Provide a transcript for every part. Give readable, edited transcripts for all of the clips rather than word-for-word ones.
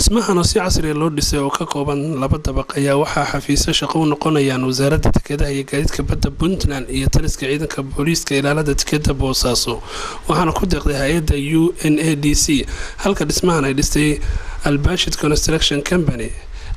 Dhismahan oo si casriya loo dhisay oo ka kooban laba dabaq ayaa waxaa xafiisyo shaqo u noqonayaan Wasaaradda Dekedaha iyo Gaadiidka Badda Puntland iyo taliska ciidanka booliiska ilaalada dekeda Boosaaso, waxaana ku deeqday hay-adda UNADC, halka dhismahan ay dhistay Albashid Construction Company.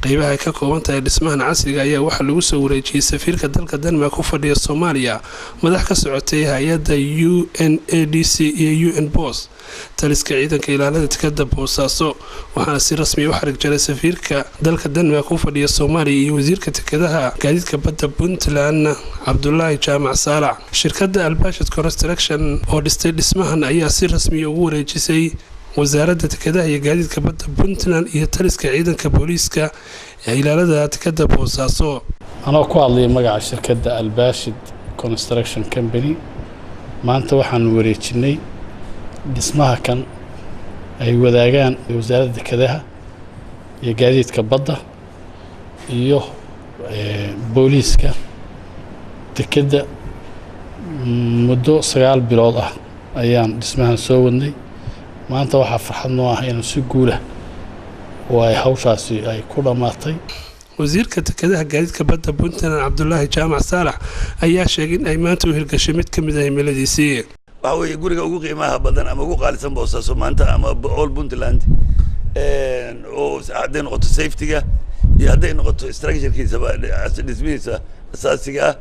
Qeybaha ay ka kooban tahay dhismahan casriga ayaa waxaa lagu soo wareejiyey safiirka dalka Denmark ku fadhiya Soomaaliya, madax ka socotay hay-adda UNADC iyo UN Bos, taliska ciidanka ilaalada dekada Boosaaso, waxaana si rasmiya u xarig jaray safiirka dalka Denmark ku fadhiya Soomaaliya iyo wasiirka dekedaha gaadiidka badda Puntland, Cabdulaahi Jaamac Saalax. Shirkadda Albashid Construction oo dhistay dhismahan ayaa si rasmiya ugu wareejisay Wasaaradda Dekedaha iyo Gaadiidka Badda Puntland iyo taliska ciidanka booliiska ee ilaalada dekada Boosaaso. Anoo ku hadlaya magaca shirkadda Albashid Construction Company, maanta waxaanu wareejinay dhismaha kan ay wadaagaan Wasaaradda Dekedaha iyo Gaadiidka Badda iyo booliiska dekedda. Muddo 9 bilood ah ayaan dhismahan soo wadnay. Maanta waxaa farxad noo ah inuu si guulah oo ay hawshaasi ay ku dhammaatay. Wasiirka Dekedaha Gaadiidka Badda Puntland, Cabdulaahi Jaamac Saalax, ayaa sheegay in ay maanta u hirgashay mid ka mid ah himiladiisii. Waxa weeye guriga ugu qiimaha badan ama ugu qaalisan Boosaaso maanta ama all Puntland, oo hadday noqoto safety-ga iyo hadday noqoto structure-kiisaba, dhismihiisa asaasiga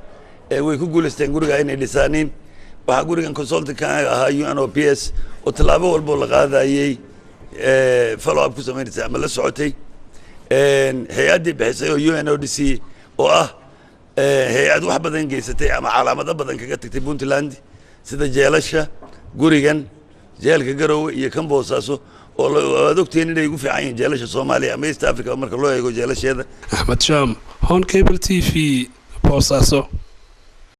ah, way ku guulaysteen guriga inay dhisaaniin. Waxaa gurigan consultant-ka ahaa UNOPS, oo tallaabo walboo la qaadayey follow up ku samaynaysa ama la socotay. Hay-addii bixisay oo UNODC, oo ah hay-ad wax badan geysatay ama calaamado badan kaga tagtay Puntland, sida jeelasha, gurigan jeelka Garowe iyo kan Boosaaso, oo aad ogtihiin inay ugu fiican yihiin jeelasha Soomaaliya ama East Africa marka loo eego jeelasheeda. Axmed Shaam, Horn Cable TV, Boosaaso.